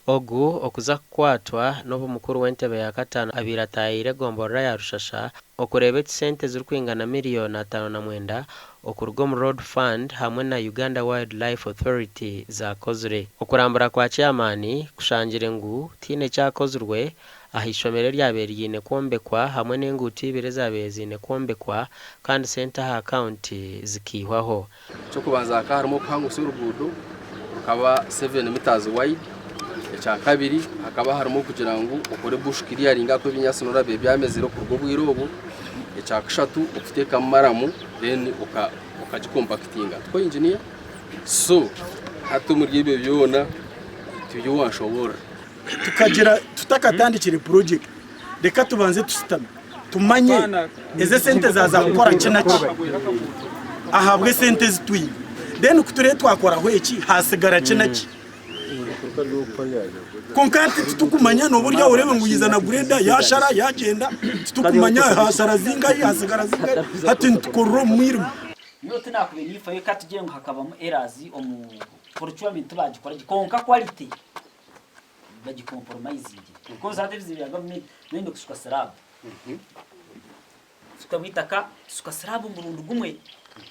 Ogu okuza kukwatwa n'obu mukuru w'entebe ya kataano abaire ataayaire egomborora ya Rushasha okureeba eki sente ezirikwingana miriyoni 59 okuruga omu Road Fund hamwe na Uganda Wildlife Authority zaakozire. Okurambura kwa Chairman kushangire ngu tihaine ekyakozirwe aha ishomero eryabaire ryiine kwombekwa hamwe n'enguuto ibiri ezaabaire ziine kwombekwa kandi sente aha akawunti zikaihwaho. Eky'okubanza hakaba harimu okuhangusya oruguudo rukaba 7 metres wide. Ekyakabiri hakaba harimu okugira ngu okore bush clearing ahakuba ebinyaatsi nooreba biba byamezire okuruga obwire obwo. Ekyakashatu okuteekamu maramu then okagikompakitinga. Tikwo engineer? So hati omuri ebyo byona tibyo wanshoboorora. Tukagira tutakatandikire purojekiti reka tubanze tushutame tumanye ezi esente zaaza kukora ki na ki ahabw'esente ezi twine then ku turebe twakoraho eki haasigara ki na ki. Kwonka hati titukumanya nooba ori aho oreebe ngu yaija na gureda yaashara yaagyenda titukumanya haashara zingahi haasigara zingahi hati nitukorera omu mwirima. Nyowe tinakubaire nifayo katugire ngu hakabamu errors omu procurement tibagikora gye kwonka quality bagikomporomaizinge because hati ebizibu bya gavumenti noyenda kushuka sirabu tushukamu eitaka tushuka sirabu omurundi gumwe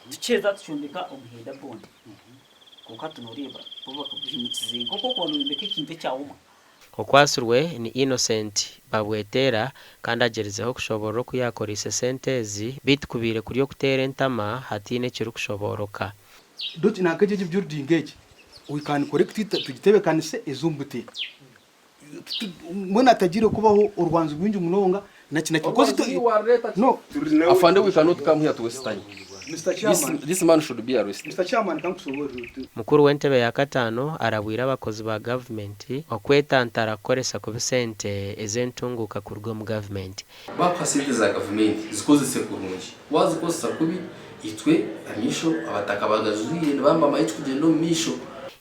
tukyeza tukyombeka omuhenda bondi kwonka hati noreeba bo bakabimukize nk'oku orikuba noyombeka ekintu ekyawoma. Okwatsirwe ni Innocent Babweteera kandi agyerizeho kushoboorora oku yaakoreise sente ezi beitu kubaire kuri okuteera entama hataine ekirikushobooroka. Doki nanka egi building egi we can correct it tugitebekanise eze omu buteeka. Mbwenu hatagiire kubaho orwanju rwingi munonga naki naki because Orwanju niiwe warureeta ki? no Afande we cannot come here to waste time. Mister This, Chairman, this man should be arrested. Mister Chairman kankusoborere oti. Mukuru w'entebe ya kataano arabwire abakozi ba gavumenti okwetantara kukoresa kubi sente ez'entunguuka kuruga omu gavumenti. Baakuha sente za gavumenti zikozese kurungi. Waazikozesa kubi, itwe amaisho abataka bagajwire nibamba amahe kikugyenda omu maisho.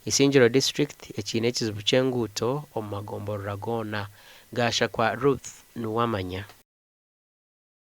Isingiro district ekiine ekizibu ky'enguuto omu magomborora goona. Gashakwa Ruth Nuwamanya.